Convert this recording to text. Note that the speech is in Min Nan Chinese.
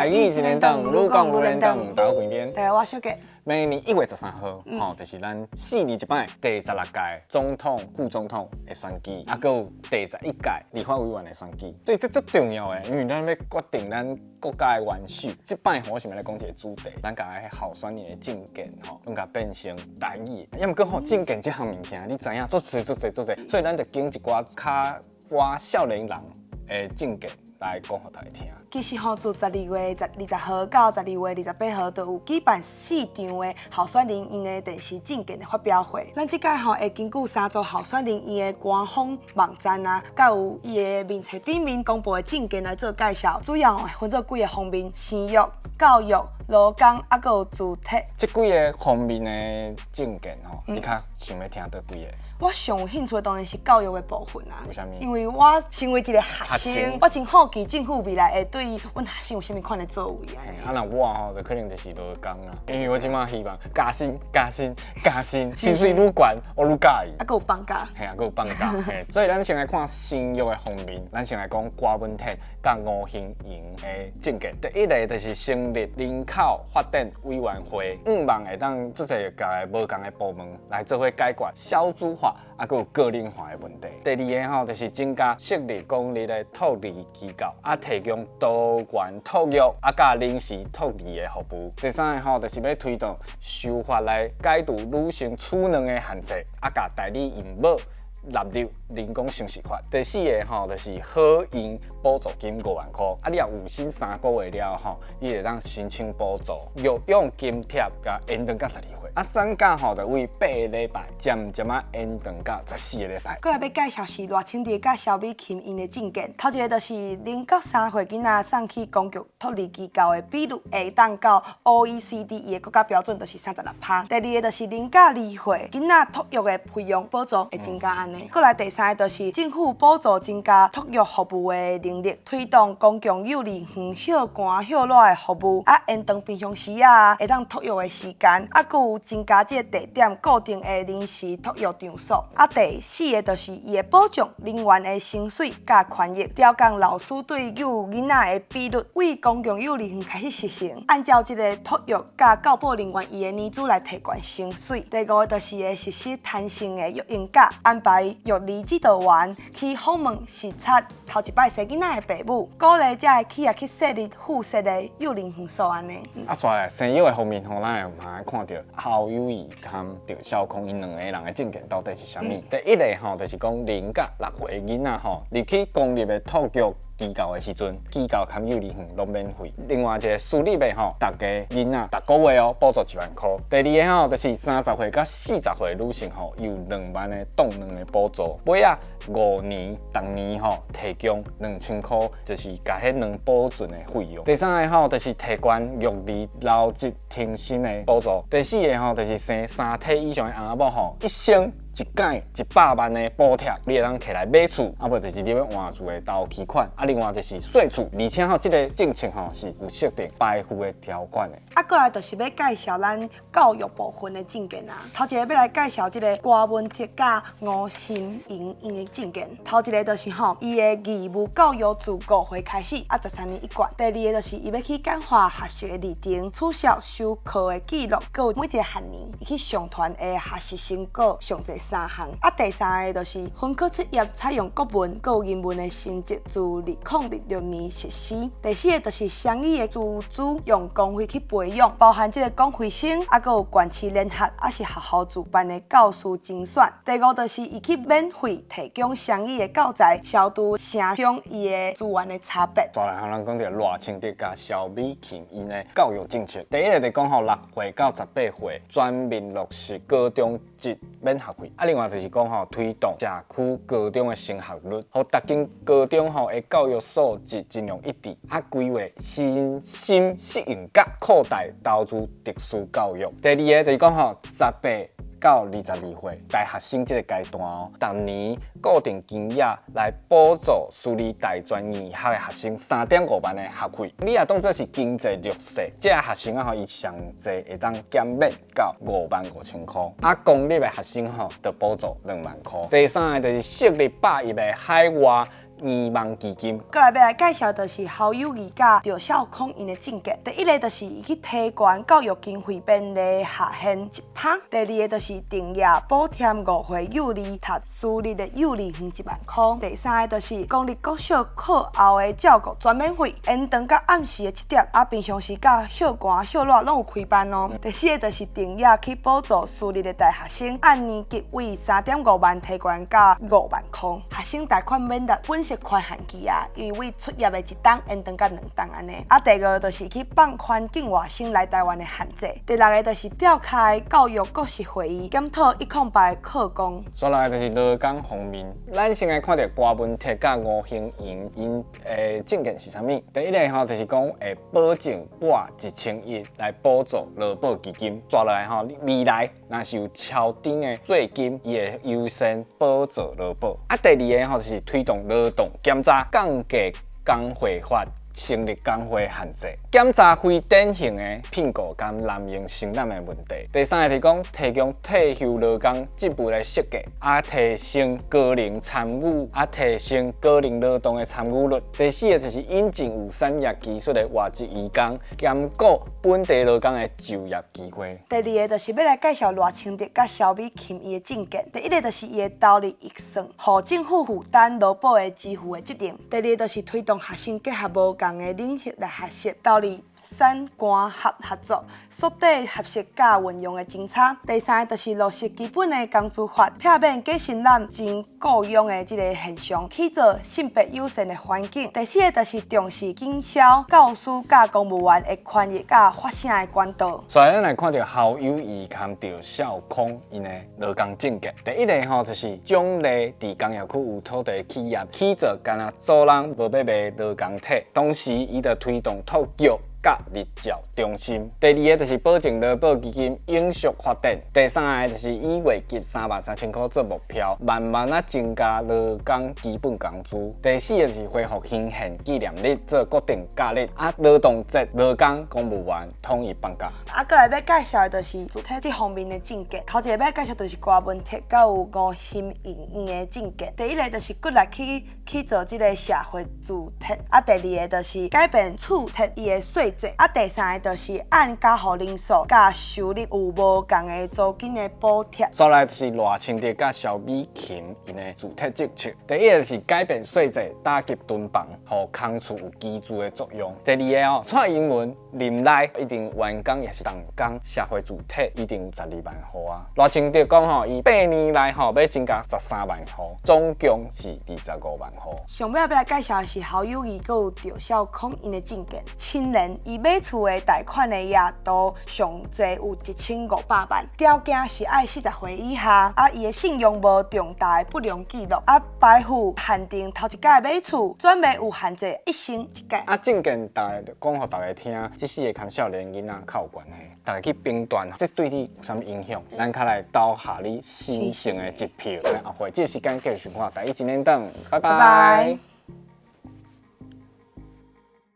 台語一連檔，愈講愈連檔，大家好，邊。對，我小杰。每年1月13號，吼，就是咱4年一擺第16屆總統、副總統的選舉，啊，閣有第11屆立法委員的選舉，所以這足重要的，因為咱欲決定咱國家的元首。這擺吼，我想欲來講一個主題，咱共彼候選人的政見吼，攏共變成台語。抑毋過吼，政見這項物件，你知影足濟足濟足濟，所以咱就揀一寡較倚少年人的政見來講予大家聽。其實吼，自12月20號到12月28號，就有舉辦四場的候選人𪜶的電視政見的發表會。咱這擺吼會根據三組候選人𪜶的官方網站啊，佮有伊的面冊頂面公布的政見來做介紹。主要會分做幾个方面：生育、教育、勞工，啊，閣有住宅。這幾个方面的政見吼，你較想欲聽佗幾个？我上有興趣的當然是教育的部分啊。為啥物？因為我身為一个學生，我真好奇政府未來會對阮學生有啥物款的作為啊。啊，若我吼，就可能就是勞工啦，因為我這擺希望加薪、加薪、加薪，薪水愈懸，我愈佮意。啊，閣有放假。嘿啊，閣有放假。嘿，所以咱先來看生育的方面，咱先來講郭文鐵佮吳欣盈的政見。第一个就是成立人口發展委員會，向望會當足濟个無仝的部門來做伙解決少子化啊，閣有高齡化的問題。第二个吼，就是增加設立公立的托兒機構，啊，提供多元托育啊，佮臨時托兒的服務。第三个吼，就是欲推動修法來解除女性取卵的限制，啊，共代理孕母納入人工生殖法。第四个吼，就是好孕補助金5萬箍，啊，你若有生3個月了吼，你會當申請補助。育養津貼共延長到12歲。啊，產假吼，就為8個禮拜，漸漸仔延長到14個禮拜。過來欲介紹是賴清德佮蕭美琴𪜶的政見。頭一个就是0到3歲囡仔送去公共托兒機構的比率會當到 OECD 伊的國家標準，就是36%。第二个就是0到2歲囡仔托育的費用補助會增加按呢。過來第三个就是政府補助增加托育服務的能力，推動公共幼兒園歇寒歇熱的服務，啊，延長平常時啊會當托育的時間，啊，閣有增加這个地點固定的臨時托育場所。啊，第四个就是伊會保障人員的薪水佮權益，調降老師對幼囡仔的比率，為公共幼兒園開始實行，按照這个托育佮教保人員伊的年資來提懸薪水。第五个就是會實施彈性的育嬰假，安排育兒指導員去訪問視察頭一擺生囡仔的爸母，鼓勵這个企業去設立附設的幼兒園所按呢。啊，煞來生育的方面吼，咱會嘛會看著侯友宜佮鄭筱空𪜶兩个人的政見到底是啥物。第一个吼，就是講0到6歲囡仔吼，入去公立的托育機構的時陣，機構含幼兒園攏免費。另外一个私立的吼，逐个囡仔逐个月哦補助1萬箍。第二个吼，就是30歲到40歲女性吼，有2萬的凍卵的補助。尾仔5年，逐年吼提供2000箍，就是共彼卵保存的費用。第三个吼，就是提懸育兒留職停薪的補助。第四个吼，就是生三胎以上的翁仔某吼，一生一改100萬的補貼，你會當摕來買厝，啊無就是你欲換厝的頭期款，啊另外就是稅厝，而且吼，這个政策吼是有設定排富的條款的。啊，過來就是欲介紹咱教育部分的政見啊。頭一个欲來介紹這个郭文鐵佮吳欣盈𪜶的政見。頭一个就是吼，伊的義務教育自5歲開始，啊13年一貫。第二个就是伊欲去簡化學習的歷程，取消修課的記錄，閣有每一个學年伊去上傳的學習成果上濟三項。啊，第三个就是分科測驗採用國文閣有英文的成績，自2006年實施。第四个就是雙語的師資用公費去培養，包含這个公費生，啊，閣有縣市聯合，抑是學校自辦的教師甄選。第五就是伊去免費提供雙語的教材，消除城鄉伊的資源的差別。再來，咱講著賴清德佮蕭美琴𪜶的教育政策。第一个就講吼，6歲到18歲全面落實高中職免學費。啊，另外就是講吼，推動社區高中的升學率，予逐間高中吼的教育素質盡量一致。啊，規劃身心適應佮擴大投資特殊教育。第二个就是講吼，18到22歲大學生這个階段哦，逐年固定金額來補助私立大專院校的學生3.5萬的學費。你若當做是經濟弱勢，這个學生啊吼，伊上濟會當減免到5萬5千箍。啊，公立的學生吼，就補助2萬箍。第三个就是設立100億的海外頤望基金。閣來欲來介紹就是侯友宜佮趙少康𪜶的政見。第一个就是伊去提懸教育經費便利下限1%。第二个就是停業補貼5歲幼兒讀私立的幼兒園1萬箍。第三个就是公立國小課後的照顧全免費，延長到暗時的7點，啊，平常時佮歇寒歇熱攏有開班哦。第四个就是停業去補助私立的大學生，按年級為3.5萬提懸到5萬箍。學生貸款免得本息寬限期啊，伊為出業的一冬延長到2冬按呢。啊，第五個就是去放寬境外生來台灣的限制。第六個就是召開教育國是會議，檢討108的課綱。煞來就是勞工方面，咱先來看著郭文鐵佮吳興榮𪜶的政見是啥物？第一个吼就是講會保證撥1000億來補助勞保基金，煞來吼未來若是有超頂的稅金，伊會優先補助勞保。啊，第二個吼就是推動勞動檢查，降低工會法成立工會限制，檢查非典型的聘僱佮濫用承攬的問題。第三个是講提供退休勞工進一步來設計，啊提升高齡參與，啊提升高齡勞動的參與率。第四个就是引進有產業技術的外籍移工，兼顧本地勞工的就業機會。第二个就是欲來介紹賴清德佮蕭美琴伊的政見。第一个就是伊會投入預算，予政府負擔勞保的支付的責任。第二个就是推動學生結合無仝的領域來學習，投入產官學合作，縮短學習佮運用的時差。第三个就是落實基本的工資法，避免假薪攬真僱傭的這个現象，去做性別友善的環境。第四个就是重視減少教師佮公務員的權益佮發聲的管道。所以咱來看著侯友宜佮趙少康𪜶的勞工政見。第一个吼就是獎勵佇工業區有土地企業起做干焦祖人無欲賣勞工體，同時伊就推動托育佮日照中心。第二个就是保證勞保基金永續發展。第三个就是以月給33,000箍做目標，慢慢仔增加勞工基本工資。第四个就是恢復行憲紀念日做國定假日，啊，勞動節勞工公務員統一放假。啊，閣來欲介紹的就是主體這方面的政見。頭一個欲介紹就是郭文鐵佮有吳欣盈𪜶的政見。第一个就是閣來去做這个社會住宅，啊，第二个就是改變厝宅伊的稅制，啊，第三个就是按加戶人數佮收入有無仝的租金的補貼。煞來就是賴清德佮蕭美琴𪜶的主體政策。第一个是改變稅制，打擊囤房，予空厝有機制的作用。第二个哦，蔡英文任內一定員工也是動工，社會住宅一定有12萬戶啊。賴清德講吼，伊8年內吼欲增加13萬戶，總共是25萬戶。上尾仔欲來介紹的是侯友宜閣有趙少康𪜶的政見。青年伊買厝的貸款的額度上濟有1500萬，條件是愛40歲以下，啊，伊的信用無重大的不良記錄，啊，排富限定頭一擺買厝，轉賣有限制一生一擺。啊，政見逐家講予逐家聽，這四个佮少年囡仔較有關係。逐家去評斷，這對你有啥物影響？咱較來投下你神聖的一票。咱後會這時間繼續收看《台語一連檔》，拜拜。拜拜。